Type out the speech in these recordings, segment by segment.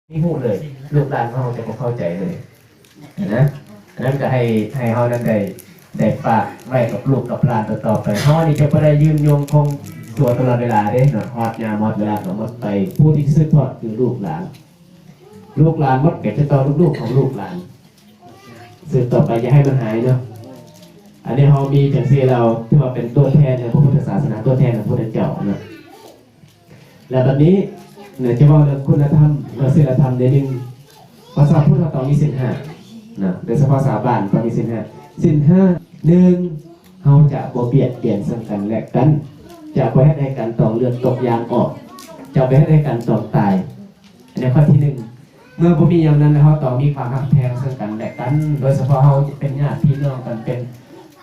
ມີຮູ້ເລີຍ ລູກຫຼານຂອງເຮົາຈະບໍ່ເຂົ້າໃຈເລີຍນະ. ອັນນັ້ນກໍໃຫ້ ໃຫ້ເຮົານັ້ນໄດ້ ໄດ້ຝາກໄວ້ກັບລູກກັບຫຼານຕໍ່ໆໄປ. ເຮົານີ້ຈະບໍ່ໄດ້ຍືນຍົງຄົງຕົວຕະຫຼອດເວລາເດ້ເນາະ, ຮອດຍາມຮອດເວລາກໍໝົດໄປ. ຜູ້ທີ່ສືບທອດຄືລູກຫຼານ, ລູກຫຼານໝົດກໍຈະຕໍ່ລູກໆຂອງລູກຫຼານ ສືບຕໍ່ໄປ ຢ່າໃຫ້ມັນຫາຍເນາະ. ອັນນີ້ເຮົາມີຈັ່ງຊີ້ແລ້ວ ຖືວ່າເປັນຕົວແທນຂອງພະພຸດທະສາສະໜາ, ຕົວແທນຂອງພະພຸດທະເຈົ້າເນາະ. ແລະ ບັດນີ້ນະ ຈະເວົ້າເລື່ອງຄຸນນະທຳ ແລະ ສິນລະທຳໜ້ອຍໜຶ່ງ. ພາສາພຸດເຮົາຕ້ອງມີສິນຫ້ານະ, ໂດຍສະເພາະຊາວບ້ານຕ້ອງມີສິນຫ້າ. ສິນຫ້າ ໜຶ່ງ ເຮົາຈະບໍ່ບຽດບຽນເຊິ່ງກັນແລະກັນ, ຈະບໍ່ເຮັດໃຫ້ກັນຕ້ອງເລືອດຕົກຢາງອອກ, ຈະບໍ່ເຮັດໃຫ້ກັນຕ້ອງຕາຍ. ອັນນີ້ຂໍ້ທີໜຶ່ງ. ເມື່ອບໍ່ມີຢ່າງນັ້ນ ເຮົາຕ້ອງມີຄວາມຮັກແພງເຊິ່ງກັນແລະກັນ, ໂດຍສະເພາະເຮົາເປັນຍາດພີ່ນ້ອງກັນ, ເປັນ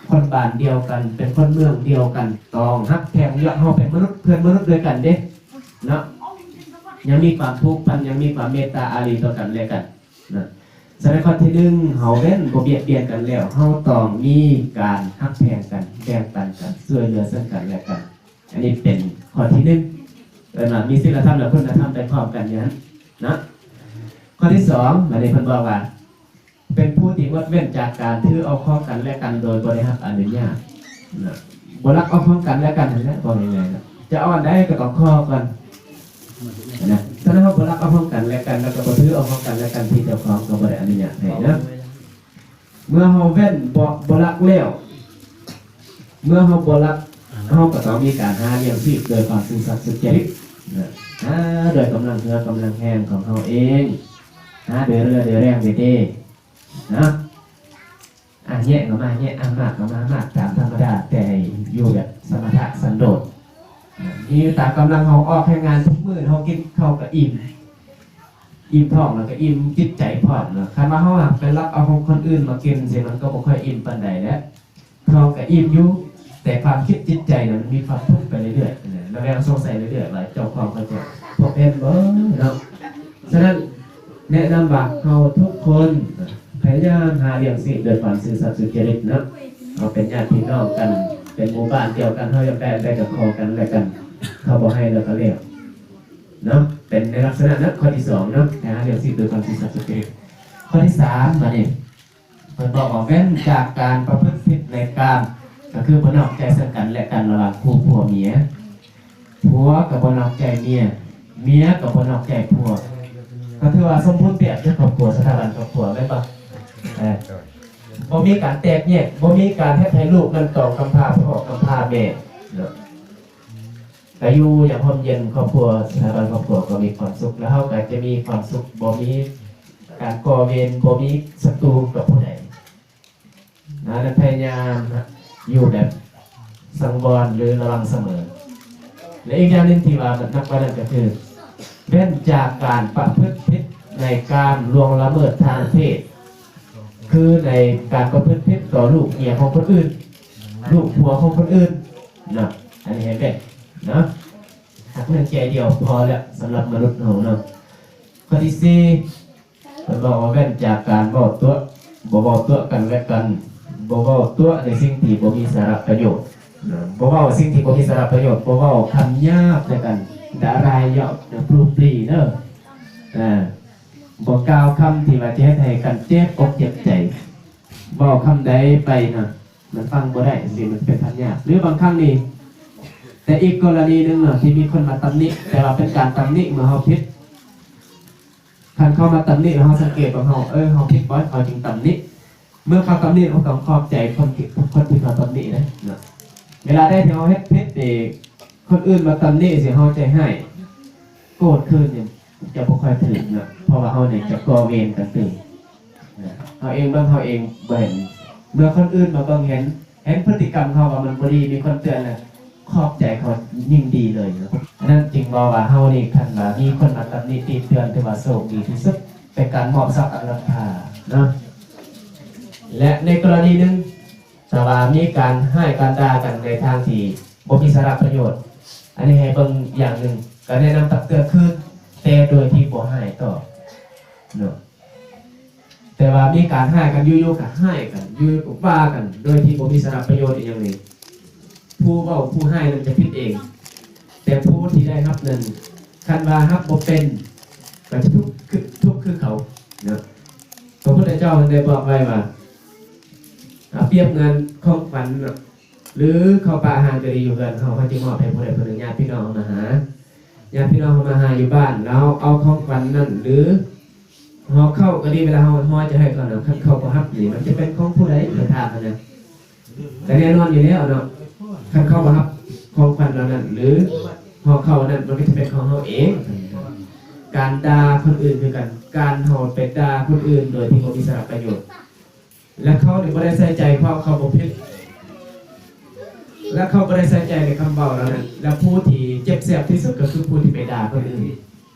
ຄົນບ້ານດຽວກັນ, ເປັນຄົນເມືອງດຽວກັນ, ຕ້ອງຮັກແພງ. ເຮົາເປັນມະນຸດ, ເພື່ອນມະນຸດດ້ວຍກັນເດ້ເນາະ, ຍັງມີຄວາມຜູກພັນ, ຍັງມີຄວາມເມດຕາອາຣີຕໍ່ກັນແລະກັນນະ. ສະນັ້ນ ຂໍ້ທີໜຶ່ງ ເຮົາແມ່ນບໍ່ບຽດບຽນກັນແລ້ວ, ເຮົາຕ້ອງມີການຮັກແພງກັນ, ແບ່ງປັນກັນ, ຊ່ວຍເຫຼືອເຊິ່ງກັນແລະກັນ. ອັນນີ້ເປັນຂໍ້ທີໜຶ່ງ ເອີ້ນວ່າມີສິນລະທຳ ແລະ ຄຸນນະທຳໄປພ້ອມກັນຢູ່ຫັ້ນເນາະ. ຂໍ້ທີສອງ ບາດນີ້ເພິ່ນບອກວ່າ ເປັນຜູ້ທີ່ງົດເວັ້ນຈາກການຖືເອົາຂອງກັນແລະກັນໂດຍບໍ່ໄດ້ຮັບອະນຸຍາດນະ, ບໍ່ລັກເອົາຂອງກັນແລະກັນຫັ້ນແຫຼະ ເວົ້າງ່າຍໆນະ, ຈະເອົາອັນໃດກໍຕ້ອງຂໍກ່ອນນະ. ສະນັ້ນ ເຮົາບໍ່ລັກເອົາຂອງກັນແລະກັນ ແລ້ວກໍບໍ່ຖືເອົາຂອງກັນແລະກັນທີ່ເຈົ້າຂອງກໍບໍ່ໄດ້ອະນຸຍາດໃຫ້ນະ. ເມື່ອເຮົາເວັ້ນບໍ່ ບໍ່ລັກແລ້ວ, ເມື່ອເຮົາບໍ່ລັກ ເຮົາກໍຕ້ອງມີການຫາລ້ຽງຊີບໂດຍຄວາມຊື່ສັດສຸດຈະລິດນະ, ຫາດ້ວຍກຳລັງເຫື່ອກຳລັງແຮງຂອງເຮົາເອງ, ຫາດ້ວຍເຫື່ອດ້ວຍແຮງເດເດນະ. ອາ ແຍະກໍມາແຍະ, ອາ ມາກກໍມາມາກ ຕາມທຳມະດາ, ແຕ່ໃຫ້ຢູ່ແບບສະມະຖະສັນໂດດນະ, ມີຢູ່ຕາມກຳລັງເຮົາ. ອອກແຮງງານທຸກມື້ ເຮົາກິນເຂົ້າກໍອີ່ມ ອີ່ມທ້ອງແລ້ວກໍອີ່ມຈິດໃຈພ້ອມເນາະ. ຄັນວ່າເຮົາຫາກໄປລັກເອົາຂອງຄົນອື່ນມາກິນຊີ້ ມັນກໍບໍ່ຄ່ອຍອີ່ມປານໃດແຫຼະ. ທ້ອງກໍອີ່ມຢູ່ ແຕ່ຄວາມຄິດຈິດໃຈນະ ມັນມີຄວາມທຸກໄປເລື້ອຍໆນະ, ລະແວງສົງໄສເລື້ອຍໆວ່າເຈົ້າຂອງເຂົາຈະພົບເຫັນບໍ່ເນາະ. ສະນັ້ນ ແນະນຳວ່າເຮົາທຸກຄົນພະຍາຍາມຫາລ້ຽງຊີບດ້ວຍຄວາມຊື່ສັດສຸດຈະລິດເນາະ. ເຮົາເປັນຍາດພີ່ນ້ອງກັນ ເປັນໝູ່ບ້ານດຽວກັນ ເຮົາຢາກໄດ້ອັນໃດກໍຂໍກັນແລະກັນ, ເຂົາບໍ່ໃຫ້ແລ້ວກໍແລ້ວເນາະ. ເປັນໃນລັກສະນະນັ້ນ ຂໍ້ທີສອງເນາະ, ໃຫ້ຫາລ້ຽງຊີບດ້ວຍຄວາມຊື່ສັດສຸດຈະລິດ. ຂໍ້ທີສາມ ບາດນີ້ ເພິ່ນບອກວ່າເວັ້ນຈາກການປະພຶດຜິດໃນກາມ, ກໍຄືບໍ່ນອກໃຈເຊິ່ງກັນແລະກັນລະຫວ່າງຄູ່ຜົວເມຍ, ຜົວກໍບໍ່ນອກໃຈເມຍ, ເມຍກໍບໍ່ນອກໃຈຜົວ, ກໍຖືວ່າສົມບູນແບບໃນຄອບຄົວ, ສະຖາບັນຄອບຄົວ ແມ່ນບໍ່? ເອີ ບໍ່ມີການແຕກແຍກ, ບໍ່ມີການເຮັດໃຫ້ລູກນັ້ນຕ້ອງກຳພ້າພໍ່ກຳພ້າແມ່ເນາະ. ກໍຢູ່ຢ່າງຮົ່ມເຢັນ, ຄອບຄົວ, ສະຖາບັນຄອບຄົວກໍມີຄວາມສຸກ, ແລ້ວເຮົາກໍຈະມີຄວາມສຸກ, ບໍ່ມີການກໍ່ເວນ, ບໍ່ມີສັດຕູກັບຜູ້ໃດນະ. ນັ້ນພະຍາຍາມຢູ່ແບບສັງວອນ ຫຼື ລະວັງສະເໝີ. ແລະ ອີກຢ່າງໜຶ່ງທີ່ວ່າໜັກກວ່ານັ້ນກໍຄື ເວັ້ນຈາກການປະພຶດຜິດໃນກາມລ່ວງລະເມີດທາງເພດ, ຄືໃນການປະພຶດຜິດຕໍ່ລູກເມຍຂອງຄົນອື່ນ, ລູກຜົວຂອງຄົນອື່ນເນາະ. ອັນນີ້ໃຫ້ເວັ້ນເນາະ. ຮັກໜຶ່ງໃຈດຽວພໍແລ້ວ ສຳລັບມະນຸດເຮົາເນາະ. ຂໍ້ທີສີ່ ເພິ່ນບອກວ່າເວັ້ນຈາກການເວົ້າຕົວະ, ບໍ່ເວົ້າຕົວະກັນແລະກັນ, ບໍ່ເວົ້າຕົວະໃນສິ່ງທີ່ບໍ່ມີສາລະປະໂຫຍດ, ບໍ່ເວົ້າສິ່ງທີ່ບໍ່ມີສາລະປະໂຫຍດ, ບໍ່ເວົ້າຄຳຫຍາບໃສ່ກັນ, ດາລາຍເຍາະ ປລູປລີເດີ, ບໍ່ກ່າວຄຳທີ່ວ່າຈະເຮັດໃຫ້ກັນເຈັບອົກເຈັບໃຈ, ເວົ້າຄຳໃດໄປນະ ມັນຟັງບໍ່ໄດ້ຈັ່ງຊີ້ ມັນເປັນຄຳຫຍາບ. ຫຼືບາງຄັ້ງນີ້ ແຕ່ອີກກໍລະນີໜຶ່ງເນາະ ທີ່ມີຄົນມາຕຳໜິ, ແຕ່ວ່າເປັນການຕຳໜິເມື່ອເຮົາຜິດ. ຄັນເຂົາມາຕຳໜິແລ້ວ ເຮົາສັງເກດວ່າເຮົາ ເອີ ເຮົາຜິດບໍ່ ເຂົາຈຶ່ງຕຳໜິ. ເມື່ອເຂົາຕຳໜິ ເຮົາຕ້ອງຂອບໃຈຄົນທີ່ ຄົນທີ່ເຂົາຕຳໜິເດ້ເນາະ. ເວລາໃດທີ່ເຮົາເຮັດຜິດນີ້ ຄົນອື່ນມາຕຳໜິຊິ ເຮົາໃຈຮ້າຍ ໂກດຄືນນີ້ ຈະບໍ່ຄ່ອຍຖືກເນາະ, ເພາະວ່າເຮົານີ້ຈະກໍ່ເວນກັນຕື່ມ. ເຮົາເອງເບິ່ງເຮົາເອງບໍ່ເຫັນ, ເມື່ອຄົນອື່ນມາເບິ່ງເຫັນ, ເຫັນພຶດຕິກຳເຮົາວ່າມັນບໍ່ດີ, ມີຄົນເຕືອນນະ, ຂອບໃຈເຂົາຍິ່ງດີເລີຍເນາະ. ອັນນັ້ນຈຶ່ງເວົ້າວ່າເຮົານີ້ ຄັນວ່າມີຄົນມາຕຳໜິຕິເຕືອນ ຖືວ່າໂຊກດີທີ່ສຸດ, ເປັນການມອບຊັບອັນລ້ຳຄ່າເນາະ. ແລະ ໃນກໍລະນີໜຶ່ງ ຖ້າວ່າມີການຮ້າຍການດ່າກັນໃນທາງທີ່ບໍ່ມີສາລະປະໂຫຍດ, ອັນນີ້ໃຫ້ເບິ່ງຢ່າງໜຶ່ງ, ກໍແນະນຳຕັກເຕືອນຄືນ, ແຕ່ໂດຍທີ່ບໍ່ຮ້າຍຕອບເນາະ. ແຕ່ວ່າມີການຮ້າຍກັນ, ຢູ່ໆກໍຮ້າຍກັນ, ຢູ່ໆກໍວ່າກັນ ໂດຍທີ່ບໍ່ມີສາລະປະໂຫຍດອີ່ຫຍັງນີ້, ຜູ້ເວົ້າຜູ້ຮ້າຍນັ້ນຈະຜິດເອງ, ແຕ່ຜູ້ທີ່ໄດ້ຮັບນັ້ນ ຄັນວ່າຮັບບໍ່ເປັນ, ກໍຈະທຸກຄື ທຸກຄືເຂົາເນາະ. ພະພຸດທະເຈົ້າເພິ່ນໄດ້ບອກໄວ້ວ່າ ອາ ປຽບເໝືອນຂອງຂວັນເນາະ ຫຼື ເຂົ້າປາອາຫານກໍດີ ຢູ່ເຮືອນເຮົາ ເຮົາຈະມອບໃຫ້ຜູ້ໃດຜູ້ໜຶ່ງ ຍາດພີ່ນ້ອງເຮົາມາຫາ ຍາດພີ່ນ້ອງເຮົາມາຫາຢູ່ບ້ານ ແລ້ວເຮົາເອົາຂອງຂວັນນັ້ນ ຫຼື ຫໍ່ເຂົ້າກໍດີ ເວລາເຮົາຫໍ່ຈະໃຫ້ເຂົານະ ຄັນເຂົາບໍ່ຮັບນີ້ ມັນຈະເປັນຂອງຜູ້ໃດ? ເພິ່ນຖາມຫັ້ນນະ. ກໍແນ່ນອນຢູ່ແລ້ວເນາະ ຄັນເຂົາບໍ່ຮັບຂອງຂວັນເຫຼົ່ານັ້ນ ຫຼື ຫໍ່ເຂົ້ານັ້ນ ມັນກໍຈະເປັນຂອງເຮົາເອງ. ການດ່າຄົນອື່ນຄືກັນ ການເຮົາໄປດ່າຄົນອື່ນໂດຍທີ່ບໍ່ມີສາລະປະໂຫຍດ ແລະ ເຂົານີ້ບໍ່ໄດ້ໃສ່ໃຈ ເພາະເຂົາບໍ່ຜິດ ແລະ ເຂົາບໍ່ໄດ້ໃສ່ໃຈໃນຄຳເວົ້າເຫຼົ່ານັ້ນ ແລະ ຜູ້ທີ່ເຈັບແສບທີ່ສຸດກໍຄືຜູ້ທີ່ໄປດ່າຄົນອື່ນ.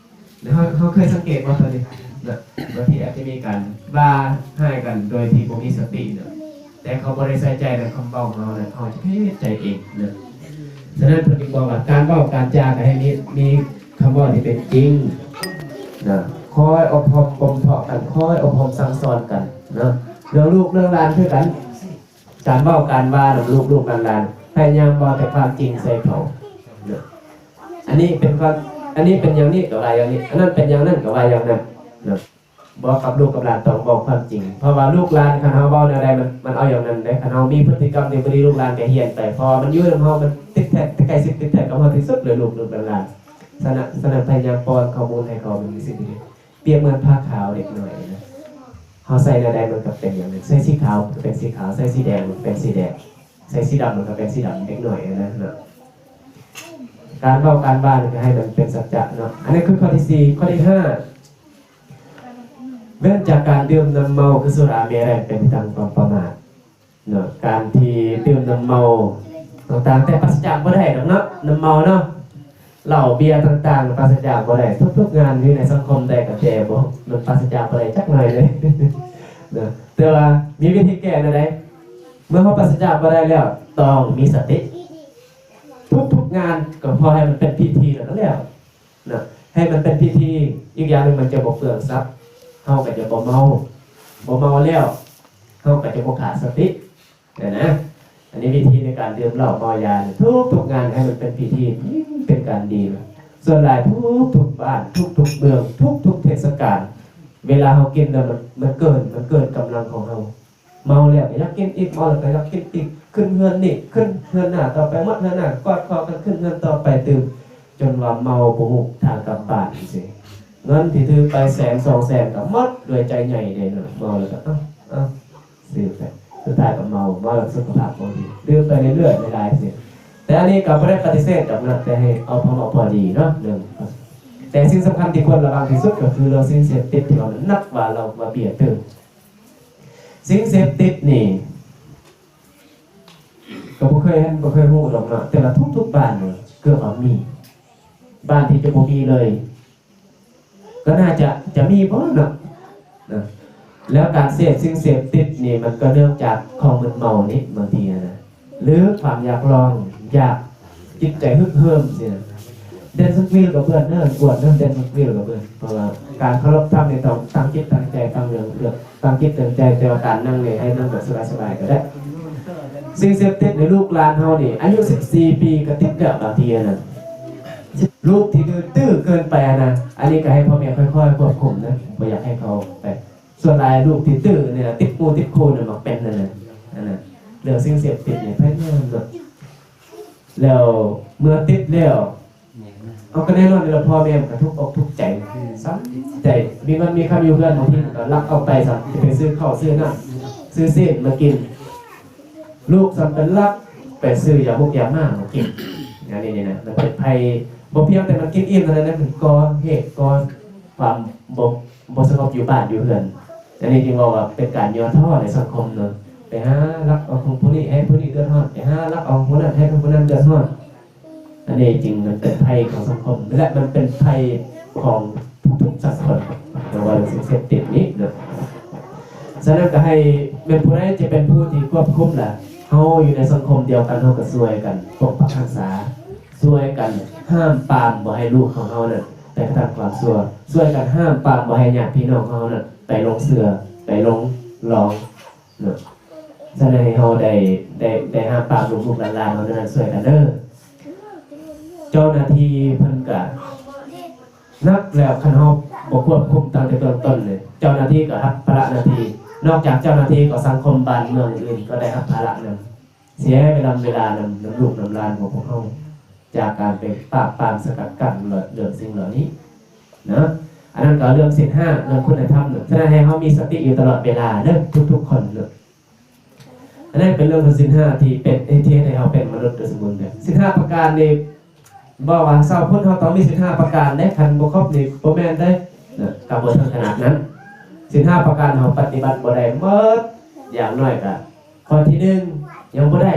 ແລ້ວເຮົາ ເຮົາເຄີຍສັງເກດບໍ່ຕອນນີ້ນະ ບາງທີອາດຈະມີການວ່າຮ້າຍກັນໂດຍທີ່ບໍ່ມີສະຕິນະ ແຕ່ເຂົາບໍ່ໄດ້ໃສ່ໃຈໃນຄຳເວົ້າຂອງເຮົານະ ເຮົາຈະເຮັດໃຈເອງນະ. ສະນັ້ນເພິ່ນຈຶ່ງບອກວ່າ ການເວົ້າການຈາກໍໃຫ້ມີ ມີຄຳເວົ້າທີ່ເປັນຈິງນະ ຄອຍອົບຮົມບົ່ມເພາະກັນ ຄອຍອົບຮົມສັ່ງສອນກັນນະ. ເລື່ອງລູກເລື່ອງຫຼານຄືກັນ ການເວົ້າການວ່ານຳລູກໆຫຼານໆ ພະຍາຍາມເວົ້າແຕ່ຄວາມຈິງໃສ່ເຂົາເນາະ. ອັນນີ້ເປັນຄວາມ ອັນນີ້ເປັນຢ່າງນີ້ກໍວ່າຢ່າງນີ້ ອັນນັ້ນເປັນຢ່າງນັ້ນກໍວ່າຢ່າງນັ້ນເນາະ. ບອກກັບລູກກັບຫຼານຕ້ອງເວົ້າຄວາມຈິງ ເພາະວ່າລູກຫຼານ ຄັນເຮົາເວົ້າແນວໃດ ມັນ ມັນເອົາຢ່າງນັ້ນເດ້. ຄັນເຮົາມີພຶດຕິກຳທີ່ບໍ່ດີ ລູກຫຼານກໍຮຽນໄປ ເພາະວ່າມັນຢູ່ນຳເຮົາ ມັນຕິດແທດ ໃກ້ຊິດຕິດແທດກັບເຮົາທີ່ສຸດເລີຍ ລູກ ລູກຫຼານ. ສະນັ້ນ ສະນັ້ນພະຍາຍາມປ້ອນຂໍ້ມູນໃຫ້ເຂົາເປັນສິ່ງທີ່ດີ. ປຽບເໝືອນຜ້າຂາວເດັກນ້ອຍນະ ເຮົາໃສ່ແນວໃດມັນກໍເປັນຢ່າງນັ້ນ ໃສ່ສີຂາວມັນກໍເປັນສີຂາວ ໃສ່ສີແດງມັນກໍເປັນສີແດງ ໃສ່ສີດຳມັນກໍເປັນສີດຳ ເດັກນ້ອຍນະເນາະ. ການເວົ້າການວ່ານີ້ກໍໃຫ້ມັນເປັນສັດຈະເນາະ. ອັນນີ້ຄືຂໍ້ທີສີ່. ຂໍ້ທີຫ້າ ເວັ້ນຈາກການດື່ມນ້ຳເມົາ ຄືສຸລາເມໄລ ເປັນທີ່ຕັ້ງຄວາມປະໝາດ ເນາະ ການທີ່ດື່ມນ້ຳເມົາຕ່າງໆ ແຕ່ປາສະຈາກບໍ່ໄດ້ດອກເນາະ ນ້ຳເມົາເນາະ ເຫຼົ້າເບຍຕ່າງໆ ປາສະຈາກບໍ່ໄດ້. ທຸກໆງານຢູ່ໃນສັງຄົມໃດກໍແຕ່ບໍ່ ມັນປາສະຈາກບໍ່ໄດ້ຈັກໜ້ອຍເລີຍເນາະ. ແຕ່ວ່າມີວິທີແກ້ແນວໃດ? ເມື່ອເຮົາປາສະຈາກບໍ່ໄດ້ແລ້ວ ຕ້ອງມີສະຕິ. ທຸກໆງານກໍພໍໃຫ້ມັນເປັນພິທີແລ້ວກໍແລ້ວ. ນະ ໃຫ້ມັນເປັນພິທີ. ອີກຢ່າງໜຶ່ງ ມັນຈະບໍ່ເປືອງຊັບ ເຮົາກໍຈະບໍ່ເມົາ ບໍ່ເມົາແລ້ວ ເຮົາກໍຈະບໍ່ຂາດສະຕິນະນະ. ອັນນີ້ວິທີໃນການດື່ມເຫຼົ້າເມົາຢານີ້ ທຸກໆງານໃຫ້ມັນເປັນພິທີ ຍິ່ງເປັນການດີ. ສ່ວນຫຼາຍທຸກໆບ້ານ ທຸກໆເມືອງ ທຸກໆເທດສະການ ເວລາເຮົາກິນແລ້ວ ມັນ ມັນເກີນ ມັນເກີນກຳລັງຂອງເຮົາ. ເມົາແລ້ວກໍຢາກກິນອີກ ເມົາແລ້ວກໍຢາກກິນອີກ ຂຶ້ນເຮືອນນີ້ ຂຶ້ນເຮືອນໜ້າຕໍ່ໄປ ໝົດເຮືອນໜ້າ ກອດຄໍກັນຂຶ້ນເຮືອນຕໍ່ໄປຕື່ມ ຈົນວ່າເມົາບໍ່ຮູ້ທາງກັບບ້ານຈັ່ງຊີ້. ເງິນທີ່ຖືໄປແສນສອງແສນກໍໝົດດ້ວຍໃຈໃຫຍ່ເດ້ເນາະ. ເມົາແລ້ວກໍ ເອົ້າ ເອົ້າ ຊື້ໄປ ສຸດທ້າຍກໍເມົາ ເມົາແລ້ວສຸຂະພາບບໍ່ດີ ດື່ມໄປເລື້ອຍໆຫຼາຍໆຊີ້. ແຕ່ອັນນີ້ກໍບໍ່ໄດ້ປະຕິເສດດອກນະ ແຕ່ໃຫ້ເອົາພໍເໝາະພໍດີເນາະ ໜຶ່ງ. ແຕ່ສິ່ງສຳຄັນທີ່ຄວນລະວັງທີ່ສຸດກໍຄືເລື່ອງສິ່ງເສບຕິດ ທີ່ວ່າມັນໜັກກວ່າເຫຼົ້າກວ່າເບຍຕື່ມ. ສິ່ງເສບຕິດນີ້ ກໍບໍ່ເຄີຍເຫັນ ບໍ່ເຄີຍຮູ້ດອກເນາະ ແຕ່ວ່າທຸກໆບ້ານນີ້ເກືອບວ່າມີ ບ້ານທີ່ຈະບໍ່ມີເລີຍ ກໍໜ້າຈະ ຈະມີບໍ່ເນາະ ນະ. ແລ້ວການເສບສິ່ງເສບຕິດນີ້ ມັນກໍເນື່ອງຈາກຂອງມຶນເມົານີ້ ບາງທີນະ ຫຼື ຄວາມຢາກລອງ ຢາກ ຈິດໃຈຮຶກເຫີມຊີ້ນະ. ແດນສະກວິລກໍເບິ່ງເດີ ກວດເດີ ແດນສະກວິລກໍເບິ່ງ ເພາະວ່າການເຄົາລົບທຳນີ້ຕ້ອງຕັ້ງຈິດຕັ້ງໃຈ ຕັ້ງເລື່ອງ ເລື່ອງ ຕັ້ງຈິດຕັ້ງໃຈ. ແຕ່ວ່າການນັ່ງນີ້ໃຫ້ນັ່ງແບບສະບາຍໆກໍໄດ້. ສິ່ງເສບຕິດໃນລູກຫຼານເຮົານີ້ ອາຍຸສິບສີ່ປີກໍຕິດແລ້ວ ບາງທີຫັ້ນນະ. ລູກທີ່ດື້ຕື້ເກີນໄປຫັ້ນນະ ອັນນີ້ກໍໃຫ້ພໍ່ແມ່ຄ່ອຍໆຄວບຄຸມນະ ບໍ່ຢາກໃຫ້ເຂົາໄປ. ສ່ວນຫຼາຍລູກທີ່ດື້ນີ້ນະ ຕິດໝູ່ຕິດຄູ່ນະ ມັກເປັນຫັ້ນນະ ອັນນັ້ນ ເລື່ອງສິ່ງເສບຕິດນີ້ພະຍາຍາມເນາະ. ແລ້ວເມື່ອຕິດແລ້ວ ເອົາ ກໍແນ່ນອນແລ້ວ ພໍ່ແມ່ມັນກໍທຸກອົກທຸກໃຈ ຊ້ຳໃຈ. ມີເງິນມີຄຳຢູ່ເຮືອນ ບາງທີມັນກໍລັກເອົາໄປຊ້ຳ ຊິໄປຊື້ເຂົ້າຊື້ນ້ຳ ຊື້ຊີ້ນມາກິນ. ລູກຊ້ຳເປັນລັກໄປຊື້ຢາມົກຢາມ້າມາກິນ. ອັນນີ້ນີ້ນະ ມັນເປັນໄພ ບໍ່ພຽງແຕ່ມັນກິນອີ່ມເທົ່ານັ້ນນະ ມັນກໍ່ເຫດກໍ່ຄວາມບໍ່ ບໍ່ສະຫງົບຢູ່ບ້ານຢູ່ເຮືອນ. ອັນນີ້ຈຶ່ງເວົ້າວ່າເປັນການຫຍໍ້ທໍ້ໃນສັງຄົມເນາະ. ໄປຫາລັກເອົາຂອງຜູ້ນີ້ ໃຫ້ຜູ້ນີ້ເດືອດຮ້ອນ ໄປຫາລັກເອົາຂອງຜູ້ນັ້ນ ໃຫ້ຜູ້ນັ້ນເດືອດຮ້ອນ. ອັນນີ້ຈຶ່ງມັນເປັນໄພຂອງສັງຄົມ ແລະ ມັນເປັນໄພຂອງທຸກໆສັງຄົມ ເນາະ ວ່າເລື່ອງສິ່ງເສບຕິດນີ້ເນາະ. ສະນັ້ນກໍໃຫ້ແມ່ນຜູ້ໃດຈະເປັນຜູ້ທີ່ຄວບຄຸມລະ ເຮົາຢູ່ໃນສັງຄົມດຽວກັນ ເຮົາກໍຊ່ວຍກັນປົກປັກຮັກສາ ຊ່ວຍກັນຫ້າມປາມບໍ່ໃຫ້ລູກຂອງເຮົານັ້ນໄປກະທຳຄວາມຊົ່ວ ຊ່ວຍກັນຫ້າມປາມບໍ່ໃຫ້ຍາດພີ່ນ້ອງຂອງເຮົານັ້ນໄປຫຼົງເຊື່ອ ໄປຫຼົງລອງເນາະ. ສະນັ້ນໃຫ້ເຮົາໄດ້ ໄດ້ ໄດ້ຫ້າມປາມລູກໆຫຼານໆເຮົານັ້ນ ຊ່ວຍກັນເດີ. ເຈົ້າໜ້າທີ່ເພິ່ນກະໜັກແລ້ວ ຄັນເຮົາ ບໍ່ຄວບຄຸມຕັ້ງແຕ່ເບື້ອງຕົ້ນເລີຍ. ເຈົ້າໜ້າທີ່ກໍຮັບພາລະໜ້າທີ່, ນອກຈາກເຈົ້າໜ້າທີ່ກໍສັງຄົມບ້ານເມືອງອື່ນກໍໄດ້ຮັບພາລະນຳ, ເສຍເວລາ ເວລານຳ ນຳລູກນຳຫຼານຂອງພວກເຮົາ ຈາກການໄປປາບປາມສະກັດກັ້ນເລື່ອງສິ່ງເຫຼົ່ານີ້ເນາະ. ອັນນັ້ນກໍເລື່ອງສິນຫ້າ ເລື່ອງຄຸນນະທຳເນາະ. ສະນັ້ນໃຫ້ເຮົາມີສະຕິຢູ່ຕະຫຼອດເວລາເດີ ທຸກໆຄົນເນາະ. ອັນນັ້ນເປັນເລື່ອງຂອງສິນຫ້າທີ່ເປັນ ທີ່ເຮັດໃຫ້ເຮົາເປັນມະນຸດໂດຍສົມບູນແບບ. ສິນຫ້າປະການນີ້ ເວົ້າວ່າຊາວພຸດເຮົາຕ້ອງມີສິນຫ້າປະການເດ້, ຄັນບໍ່ຄົບນີ້ບໍ່ແມ່ນເດ້ນະ, ກໍບໍ່ເຖິງຂະໜາດນັ້ນ. ສິນຫ້າປະການເຮົາປະຕິບັດບໍ່ໄດ້ໝົດ, ຢ່າງໜ້ອຍກໍຂໍ້ທີໜຶ່ງຍັງບໍ່ໄດ້,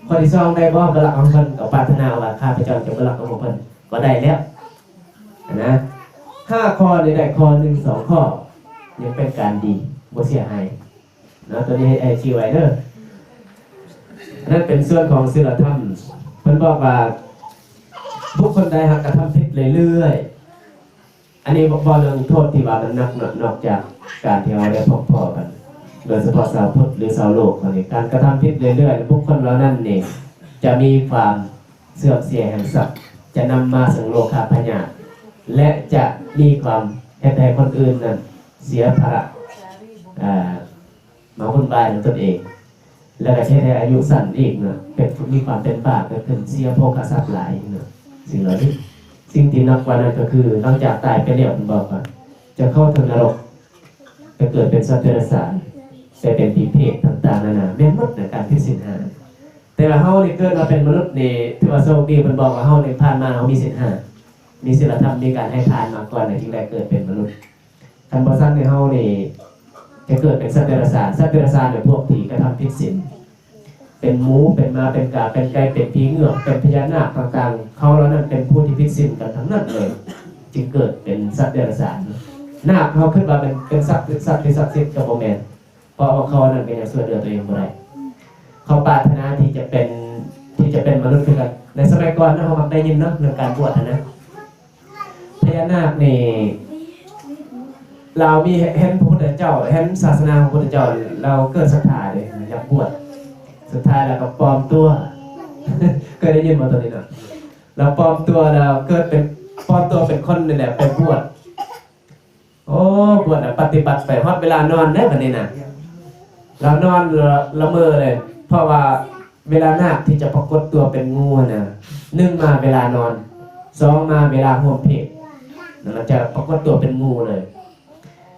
ຂໍ້ທີສອງໄດ້ບໍ່? ບໍ່ລັກຂອງເພິ່ນ, ກໍປາດຖະໜາວ່າຂ້າພະເຈົ້າຈະບໍ່ລັກຂອງເພິ່ນ, ກໍໄດ້ແລ້ວນະ. ຫ້າຂໍ້ນີ້ໄດ້ຂໍ້ໜຶ່ງສອງຂໍ້ ຍັງເປັນການດີ, ບໍ່ເສຍຫາຍ. ເນາະ ຕົວນີ້ໃຫ້ ໃຫ້ຈື່ໄວ້ເດີ. ອັນນັ້ນເປັນສ່ວນຂອງສິນລະທຳ. ເພິ່ນບອກວ່າ ບຸກຄົນໃດຫາກກະທຳຜິດເລື້ອຍໆ, ອັນນີ້ເວົ້າເລື່ອງໂທດທີ່ວ່າມັນໜັກເນາະ, ນອກຈາກການທີ່ເຮົາໄດ້ພົບພໍ້ກັນ ໂດຍສະເພາະຊາວພຸດ ຫຼື ຊາວໂລກເຮົານີ້, ການກະທຳຜິດເລື້ອຍໆ ບຸກຄົນເຫຼົ່ານັ້ນນີ້ຈະມີຄວາມເສື່ອມເສຍແຫ່ງຊັບ, ຈະນຳມາເຊິ່ງໂລຄາພະຍາດ ແລະ ຈະມີຄວາມເຮັດໃຫ້ຄົນອື່ນນັ້ນເສຍພາລະ ອ່າ ມາວຸ່ນວາຍນຳຕົນເອງ ແລ້ວກໍເຮັດໃຫ້ອາຍຸສັ້ນອີກເນາະ, ເປັນ ມີຄວາມເປັນບາບເກີດຂຶ້ນ, ເສຍໂພຄະຊັບຫຼາຍເນາະ. ສິ່ງເຫຼົ່ານີ້ ສິ່ງທີ່ໜັກກວ່ານັ້ນກໍຄື ຫຼັງຈາກຕາຍໄປແລ້ວ ເພິ່ນບອກວ່າ ຈະເຂົ້າເຖິງນະລົກ, ໄປເກີດເປັນສັດເດຍລະສານ, ໄປເປັນຜີເປດຕ່າງໆນານາ, ແມ່ນໝົດໃນການຜິດສິນຫ້າ. ແຕ່ວ່າເຮົານີ້ເກີດມາເປັນມະນຸດນີ້ ຖືວ່າໂຊກດີ, ເພິ່ນບອກວ່າເຮົານີ້ຜ່ານມາເຮົາມີສິນຫ້າ, ມີສິນລະທຳ, ມີການໃຫ້ທານມາກ່ອນ ແລ້ວຈຶ່ງໄດ້ເກີດເປັນມະນຸດ. ຄັນບໍ່ຊັ້ນໃນເຮົານີ້ຈະເກີດເປັນສັດເດຍລະສານ. ສັດເດຍລະສານເປັນພວກທີ່ກະທຳຜິດສິນ, ເປັນໝູ ເປັນໝາ ເປັນກາ ເປັນໄກ່ ເປັນຜີເງືອກ ເປັນພະຍານາກຕ່າງໆ, ເຂົາເຫຼົ່ານັ້ນເປັນຜູ້ທີ່ຜິດສິນກັນທັງນັ້ນເລີຍ, ຈຶ່ງເກີດເປັນສັດເດຍລະສານ. ນາກເຮົາຄິດວ່າແມ່ນເປັນສັດ ເປັນສັດທີ່ສັກສິດ ກໍບໍ່ແມ່ນ, ເພາະວ່າເຂົານັ້ນກໍຍັງຊ່ວຍເຫຼືອຕົວເອງບໍ່ໄດ້. ເຂົາປາດຖະໜາທີ່ຈະເປັນ ທີ່ຈະເປັນມະນຸດຄືກັນ. ໃນສະໄໝກ່ອນເນາະ ເຮົາມັກໄດ້ຍິນເນາະ ເລື່ອງການບວດຫັ້ນນະ. ພະຍານາກນີ້ ລາວມີ ເຫັນພະພຸດທະເຈົ້າ, ເຫັນສາສະໜາຂອງພະພຸດທະເຈົ້າ, ລາວເກີດສັດທາເດ້, ຢາກບວດ. ສຸດທ້າຍລາວກໍປອມຕົວ. ເຄີຍໄດ້ຍິນບໍ່ຕົວນີ້ເນາະ? ລາວປອມຕົວ ລາວເກີດເປັນ ປອມຕົວເປັນຄົນນີ້ແຫຼະ ໄປບວດ. ໂອ້ ບວດລະປະຕິບັດໄປ ຮອດເວລານອນເດ້ບັດນີ້ນະ. ລາວນອນ ລະ ລະເມີເລີຍ, ເພາະວ່າເວລານາກທີ່ຈະປາກົດຕົວເປັນງູຫັ້ນນະ, ໜຶ່ງມາເວລານອນ, ສອງມາເວລາຮ່ວມເພດ, ລະຈະປາກົດຕົວເປັນງູເລີຍ.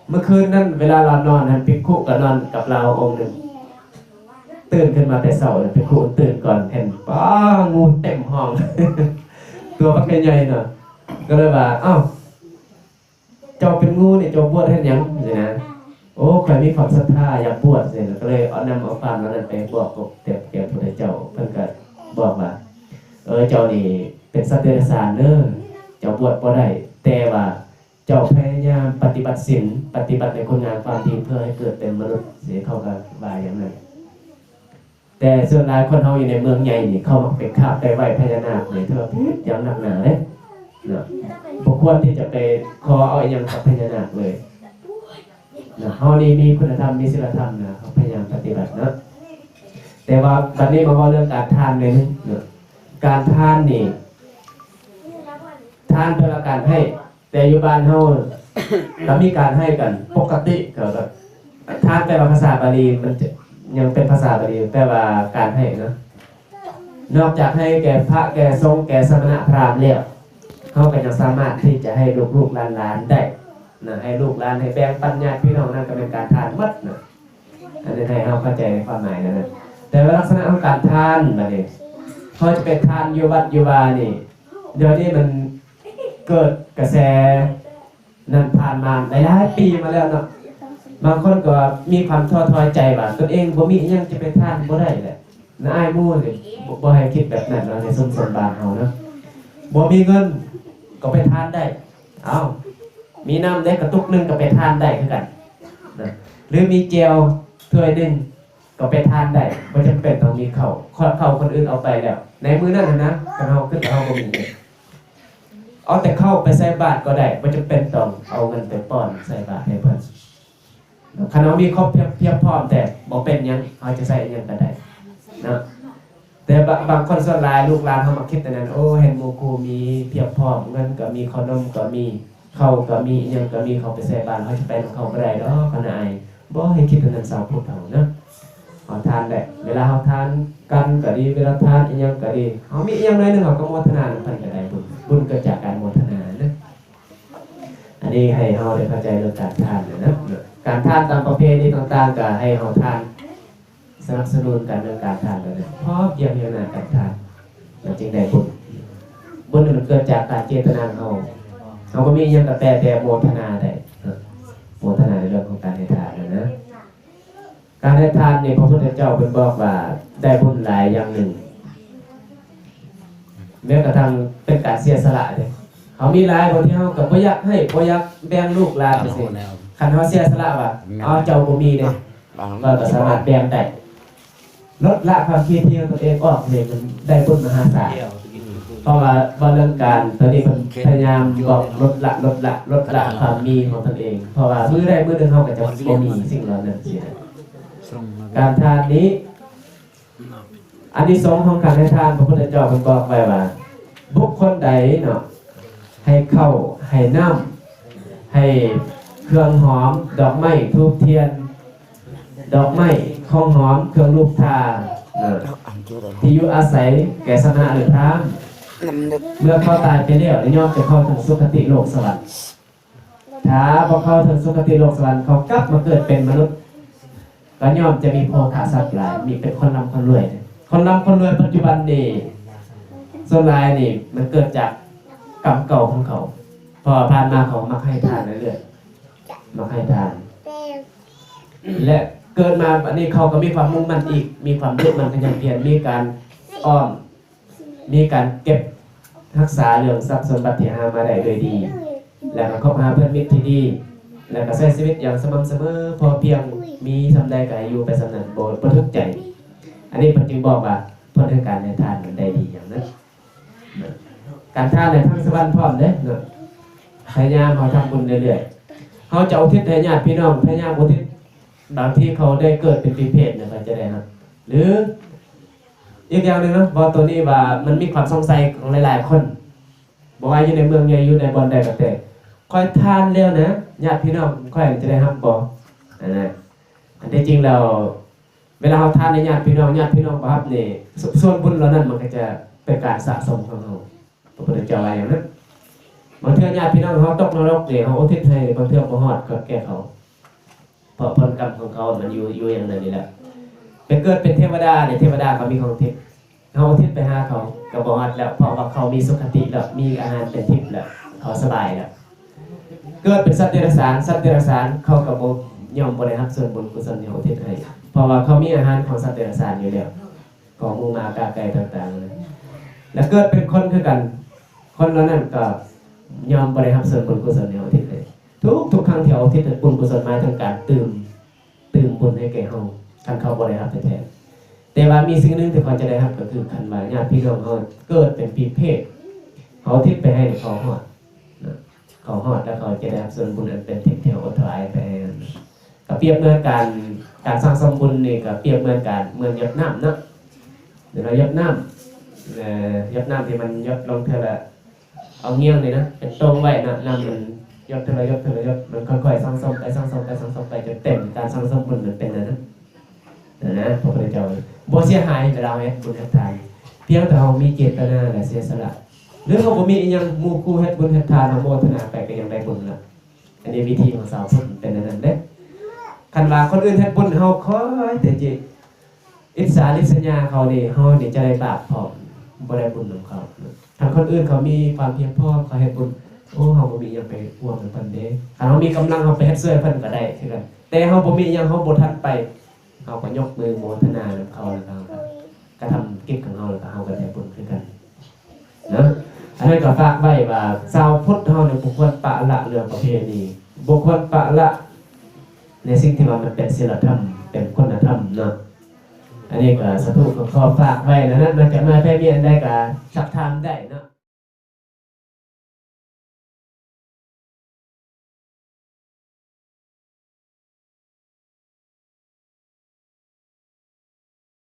ເມື່ອຄືນນັ້ນເວລາລາວນອນຫັ້ນ ພິກຂຸກໍນອນກັບລາວອົງໜຶ່ງ, ຕື່ນຂຶ້ນມາແຕ່ເຊົ້າ ພິກຂຸຕື່ນກ່ອນ ເຫັນ ປ້າ ງູເຕັມຫ້ອງ ຕົວບັກໃຫຍ່ໆເນາະ. ກໍເລີຍວ່າ ເອົ້າ ເຈົ້າເປັນງູນີ້ ເຈົ້າບວດເຮັດຫຍັງ? ຊີ້ນະ. ໂອ້ ຂ້ອຍມີຄວາມສັດທາ ຢາກບວດ ຊີ້ນະ. ກໍເລີຍເອົາ ນຳເອົາຄວາມເຫຼົ່ານັ້ນໄປບອກກັບ ແກ່ ແກ່ພະພຸດທະເຈົ້າ. ເພິ່ນກໍບອກວ່າ ເອີ ເຈົ້ານີ້ເປັນສັດເດຍລະສານເດີ, ເຈົ້າບວດບໍ່ໄດ້, ແຕ່ວ່າເຈົ້າພະຍາຍາມປະຕິບັດສິນ, ປະຕິບັດໃນຄຸນງາມຄວາມດີ ເພື່ອໃຫ້ເກີດເປັນມະນຸດ, ເຂົາກໍວ່າຢ່າງນັ້ນ. ແຕ່ສ່ວນຫຼາຍຄົນເຮົາຢູ່ໃນເມືອງໃຫຍ່ນີ້ ເຂົາມັກໄປຄາບໄປໄຫວ້ພະຍານາກນີ້ ຖືວ່າຜິດຢ່າງໜັກໜາເດ້ເນາະ. ບໍ່ຄວນທີ່ຈະໄປຂໍເອົາອີ່ຫຍັງກັບພະຍານາກເລີຍເນາະ. ເຮົານີ້ມີຄຸນນະທຳ ມີສິນລະທຳນະ, ເຮົາພະຍາຍາມປະຕິບັດເນາະ. ແຕ່ວ່າບັດນີ້ມາເວົ້າເລື່ອງການທານໜ້ອຍໜຶ່ງເນາະ. ການທານນີ້ ທານແປວ່າການໃຫ້ ແຕ່ຢູ່ບ້ານເຮົາກໍມີການໃຫ້ກັນປົກກະຕິ. ກໍ ກໍ ທານແປວ່າພາສາບາລີ ມັນຈະ ຍັງເປັນພາສາບາລີ ແປວ່າການໃຫ້ເນາະ. ນອກຈາກໃຫ້ແກ່ພະແກ່ສົງແກ່ສະມະນະພຣາມແລ້ວ ເຮົາກໍຍັງສາມາດທີ່ຈະໃຫ້ລູກໆຫຼານໆໄດ້ນະ, ໃຫ້ລູກຫຼານ ໃຫ້ແບ່ງປັນຍາດພີ່ນ້ອງ ນັ້ນກໍແມ່ນການທານໝົດນະ. ອັນນີ້ໃຫ້ເຮົາເຂົ້າໃຈໃນຄວາມໝາຍນັ້ນນະ. ແຕ່ວ່າລັກສະນະຂອງການທານບັດນີ້ ເຮົາຈະໄປທານຢູ່ວັດຢູ່ວານີ້ ດຽວນີ້ມັນເກີດກະແສນັ້ນຜ່ານມາຫຼາຍໆປີມາແລ້ວເນາະ. ບາງຄົນກໍມີຄວາມທໍ້ຖອຍໃຈວ່າຕົນເອງບໍ່ມີອີ່ຫຍັງຈະໄປທານ ບໍ່ໄດ້ແຫຼະນະ, ອາຍໝູ່ນີ້. ບໍ່ ບໍ່ໃຫ້ຄິດແບບນັ້ນເນາະ ໃນຊຸມຊົນບ້ານເຮົາເນາະ. ບໍ່ມີເງິນກໍໄປທານໄດ້. ເອົ້າ ມີນ້ຳເດ້ ກະຕຸກໜຶ່ງກໍໄປທານໄດ້ຄືກັນນະ, ຫຼື ມີແຈ່ວຖ້ວຍໜຶ່ງ ກໍໄປທານໄດ້, ບໍ່ຈຳເປັນຕ້ອງມີເຂົ້າ. ເຂົ້າຄົນອື່ນເອົາໄປແລ້ວ ໃນມື້ນັ້ນຫັ້ນນະ, ຄັນເຮົາຄິດວ່າເຮົາບໍ່ມີເງິນ ເອົາແຕ່ເຂົ້າໄປໃສ່ບາດກໍໄດ້, ບໍ່ຈຳເປັນຕ້ອງເອົາເງິນໄປປ້ອນໃສ່ບາດໃຫ້ເພິ່ນ. ຄັນເຮົາມີຄອບພຽບ ພຽບພ້ອມແຕ່ ບໍ່ເປັນຫຍັງ, ເຮົາຈະໃຊ້ອີ່ຫຍັງກໍໄດ້ເນາະ. ແຕ່ບາ ບາງຄົນສ່ວນຫຼາຍ ລູກຫຼານເຮົາມັກຄິດແນວນັ້ນ, ໂອ້ ເຫັນໝູ່ຄູ່ມີພຽບພ້ອມ, ເງິນກໍມີ, ເຂົ້າໜົມກໍມີ, ເຂົ້າກໍມີ ອີ່ຫຍັງກໍມີ ເຂົ້າໄປໃສ່ບາດ ເຮົາຈະໄປນຳເຂົາບໍ່ໄດ້ດອກ ຄະນະອ້າຍ. ບໍ່ໃຫ້ຄິດແນວນັ້ນ ຊາວພຸດເຮົານະ. ເຮົາທານແຫຼະ ເວລາເຮົາທານກັນກໍດີ ເວລາທານອີ່ຫຍັງກໍດີ ເຮົາມີອີ່ຫຍັງໜ້ອຍໜຶ່ງ ເຮົາກໍໂມທະນານຳເພິ່ນກໍໄດ້ບຸນ. ບຸນເກີດຈາກການໂມທະນານະ. ອັນນີ້ໃຫ້ເຮົາໄດ້ເຂົ້າໃຈເລື່ອງການທານນະ. ການທານຕາມປະເພນີຕ່າງໆ ກໍໃຫ້ເຮົາທານ ສະໜັບສະໜູນກັນເລື່ອງການທານ ແບບນີ້ ພ້ອມພຽງຢູ່ໜ້າການທານ ມັນຈຶ່ງໄດ້ບຸນ. ບຸນນີ້ມັນເກີດຈາກການເຈດຕະນາຂອງເຮົາ. ເຮົາບໍ່ມີຫຍັງກໍແຕ່ ແຕ່ໂມທະນາໄດ້ເນາະ ໂມທະນາໃນເລື່ອງຂອງການໃຫ້ທານນະ. ການໃຫ້ທານນີ້ ພະພຸດທະເຈົ້າເພິ່ນບອກວ່າໄດ້ບຸນຫຼາຍຢ່າງໜຶ່ງ ແມ້ກະທັ່ງເປັນການເສຍສະຫຼະເດ້. ເຮົາມີຫຼາຍ ບາງທີເຮົາກໍບໍ່ຢາກໃຫ້ ບໍ່ຢາກແບ່ງລູກຫຼານຈັ່ງຊີ້. ຄັນເຮົາເສຍສະຫຼະວ່າ ເອົາ ເຈົ້າບໍ່ມີເດ້ ເຮົາກໍສາມາດແບ່ງໄດ້. ລົດລະຄວາມຄິດທີ່ຕົນເອງອອກນີ້ ມັນໄດ້ບຸນມະຫາສານ. ເພາະວ່າເວົ້າເລື່ອງການ ຕອນນີ້ເພິ່ນພະຍາຍາມບອກລົດລະ ລົດລະ ລົດລະຄວາມມີຂອງຕົນເອງ. ເພາະວ່າມື້ໃດມື້ໜຶ່ງເຮົາກໍຈະບໍ່ມີສິ່ງເຫຼົ່ານັ້ນຊີ້ນະ. ການທານນີ້ ອານິສົງຂອງການໃຫ້ທານ ພະພຸດທະເຈົ້າເພິ່ນບອກໄວ້ວ່າ ບຸກຄົນໃດເນາະ ໃຫ້ເຂົ້າ ໃຫ້ນ້ຳ ໃຫ້ເຄື່ອງຫອມ ດອກໄມ້ ທູບທຽນ ດອກໄມ້ ຂອງຫອມ ເຄື່ອງລູບທາເນາະ ທີ່ຢູ່ອາໄສແກ່ສະມະ ຫຼື ພາມ ເມື່ອເຂົາຕາຍໄປແລ້ວ ຍ່ອມຈະເຂົ້າເຖິງສຸຄະຕິໂລກສະຫວັນ. ຖ້າບໍ່ເຂົ້າເຖິງສຸຄະຕິໂລກສະຫວັນ ເຂົາກັບມາເກີດເປັນມະນຸດ ກໍຍ່ອມຈະມີໂພຄະຊັບຫຼາຍ ມີເປັນຄົນລ່ຳຄົນລວຍ. ຄົນລ່ຳຄົນລວຍປັດຈຸບັນນີ້ ສ່ວນຫຼາຍນີ້ມັນເກີດຈາກກຳເກົ່າຂອງເຂົາ ເພາະວ່າຜ່ານມາເຂົາມັກໃຫ້ທານເລື້ອຍໆ ມັກໃຫ້ທານ ແລະ ເກີດມາບັດນີ້ເຂົາກໍມີຄວາມມຸ່ງໝັ້ນອີກ ມີຄວາມດຸໝັ່ນຂະຫຍັນພຽນ ມີການອອມ ມີການເກັບຮັກສາເລື່ອງຊັບສົມບັດທີ່ຫາມາໄດ້ໂດຍດີ ແລ້ວກໍຄົບຫາເພື່ອນມິດທີ່ດີ ແລ້ວກໍໃຊ້ຊີວິດຢ່າງສະໝ່ຳສະເໝີ ພໍພຽງ ມີສ່ຳໃດກໍໃຫ້ຢູ່ໄປສ່ຳນັ້ນ ບໍ່ ບໍ່ທຸກໃຈ. ອັນນີ້ເພິ່ນຈຶ່ງບອກວ່າຜົນແຫ່ງການໃຫ້ທານມັນໄດ້ດີຢ່າງນັ້ນ. ການທານໃຫ້ທາງສະຫວັນພ້ອມເດ້ເນາະ ພະຍາຍາມເຮົາທຳບຸນເລື້ອຍໆ ເຮົາຈະອຸທິດໃຫ້ຍາດພີ່ນ້ອງ ພະຍາຍາມອຸທິດ ບາງທີເຂົາໄດ້ເກີດເປັນປີເພດເນາະ ເຂົາຈະໄດ້ຮັບ ຫຼື ອີກຢ່າງໜຶ່ງເນາະ ເວົ້າໂຕນີ້ວ່າມັນມີຄວາມສົງໄສຂອງຫຼາຍໆຄົນ ບໍ່ວ່າຢູ່ໃນເມືອງໃຫຍ່ ຢູ່ໃນບ່ອນໃດກໍແຕ່ ຂ້ອຍທານແລ້ວນະ ຍາດພີ່ນ້ອງຂ້ອຍຈະໄດ້ຮັບບໍ່ ອັນນັ້ນ. ອັນທີ່ຈິງແລ້ວ ເວລາເຮົາທານໃຫ້ຍາດພີ່ນ້ອງ ຍາດພີ່ນ້ອງບໍ່ຮັບນີ້ ສ- ສ່ວນບຸນເຫຼົ່ານັ້ນມັນກໍຈະເປັນການສະສົມຂອງເຮົາ. ພະພຸດທະເຈົ້າວ່າຫຍັງນະ? ບາງເທື່ອຍາດພີ່ນ້ອງເຮົາຕົກນະລົກນີ້ ເຮົາອຸທິດໃຫ້ ບາງເທື່ອບໍ່ຮອດກໍແກ່ເຂົາ ເພາະຜົນກຳຂອງເຂົາມັນຢູ່ ຢູ່ຢ່າງນັ້ນນີ້ແຫຼະ. ໄປເກີດເປັນເທວະດານີ້ ເທວະດາກໍມີຂອງທິບ ເຮົາອຸທິດໄປຫາເຂົາກໍບໍ່ຮອດແລ້ວ ເພາະວ່າເຂົາມີສຸຄະຕິແລ້ວ ມີອາຫານເປັນທິບແລ້ວ ເຂົາສະບາຍແລ້ວ. ເກີດເປັນສັດເດຍລະສານ ສັດເດຍລະສານເຂົາກໍບໍ່ ຍ່ອມບໍ່ໄດ້ຮັບສ່ວນບຸນກຸສົນທີ່ເຮົາອຸທິດໃຫ້ ເພາະວ່າເຂົາມີອາຫານຂອງສັດເດຍລະສານຢູ່ແລ້ວ ຂອງໝູໝາກາໄກ່ຕ່າງໆ ແລະ ເກີດເປັນຄົນຄືກັນ ຄົນເຫຼົ່ານັ້ນກໍຍ່ອມບໍ່ໄດ້ຮັບສ່ວນບຸນກຸສົນທີ່ເຮົາອຸທິດໃຫ້. ທຸກໆຄັ້ງທີ່ເຮົາອຸທິດບຸນກຸສົນ ໝາຍເຖິງການຕື່ມ ຕື່ມບຸນໃຫ້ແກ່ເຮົາ ຄັນເຂົາບໍ່ໄດ້ຮັບແທ້ໆ. ແຕ່ວ່າມີສິ່ງໜຶ່ງທີ່ເຂົາຈະໄດ້ຮັບ ກໍຄືຄັນວ່າຍາດພີ່ນ້ອງເຮົາເກີດເປັນປີເພດ ເຮົາທິດໄປໃຫ້ເຂົາຮອດນະ ເຂົາຮອດ ແລ້ວເຂົາຈະໄດ້ຮັບສ່ວນບຸນອັນເປັນທິບທີ່ເຮົາອົດຖວາຍໄປໃຫ້. ກໍປຽບເໝືອນການ ການສັ່ງສົມບຸນນີ້ ກໍປຽບເໝືອນການ ເໝືອນຢົດນ້ຳເນາະ ເວລາຢົດນ້ຳ ເອີ ຢົດນ້ຳທີ່ມັນຢົດລົງເທື່ອລະ ເອົາງຽງນີ້ນະ ເປັນໂຕ່ງໄວ້ນະ ນ້ຳມັນຢົດເທື່ອລະຢົດ ເທື່ອລະຢົດ ມັນຄ່ອຍໆສັ່ງສົມໄປ ສັ່ງສົມໄປ ສັ່ງສົມໄປ ຈົນເຕັມ. ການສັ່ງສົມບຸນມັນເປັນແນວນັ້ນນະ ພະພຸດທະເຈົ້າ ບໍ່ເສຍຫາຍເວລາເຮົາເຮັດບຸນເຮັດທານ ພຽງແຕ່ເຮົາມີເຈດຕະນາ ແລະ ເສຍສະຫຼະ ຫຼື ເຮົາບໍ່ມີອີ່ຫຍັງ ໝູ່ຄູ່ເຮັດບຸນເຮັດທານ ເຮົາໂມທະນາໄປກໍຍັງໄດ້ບຸນລະ. ອັນນີ້ວິທີຂອງຊາວພຸດເປັນແນວນັ້ນເດ້. ຄັນວ່າຄົນອື່ນເຮັດບຸນ ເຮົາຄອຍແຕ່ຈະ ອິດສາລິດສະຫຍາເຂົານີ້ ເຮົານີ້ຈະໄດ້ບາບພ້ອມ ບໍ່ໄດ້ບຸນນຳເຂົາ. ຄັນຄົນອື່ນເຂົາມີຄວາມພຽງພໍ ເຂົາເຮັດບຸນ ໂອ້ ເຮົາບໍ່ມີຫຍັງໄປຮ່ວມນຳເພິ່ນເດ້. ຄັນເຮົາມີກຳລັງ ເຮົາໄປເຮັດຊ່ວຍເພິ່ນກໍໄດ້ຄືກັນ ແຕ່ເຮົາບໍ່ມີຫຍັງ ເຮົາບໍ່ທັນໄປ ເຮົາກໍຍົກມືໂມທະນານຳເຂົາ ແລ້ວກໍເຮົາກໍກະທຳກິດຂອງເຮົາ ແລ້ວກໍເຮົາກໍໄດ້ບຸນຄືກັນ. ເນາະ ອັນນັ້ນກໍຝາກໄວ້ວ່າຊາວພຸດເຮົານີ້ບໍ່ຄວນປະລະເລື່ອງປະເພນີ ບໍ່ຄວນປະລະໃນສິ່ງທີ່ວ່າມັນເປັນສິນລະທຳ ເປັນຄຸນນະທຳເນາະ. ອັນນີ້ກໍສາທຸ ກໍຂໍຝາກໄວ້ແນວນັ້ນເນາະ. ຈາກນັ້ນໃຜມີອັນໃດກໍຊັກຖາມໄດ້ເນາະ.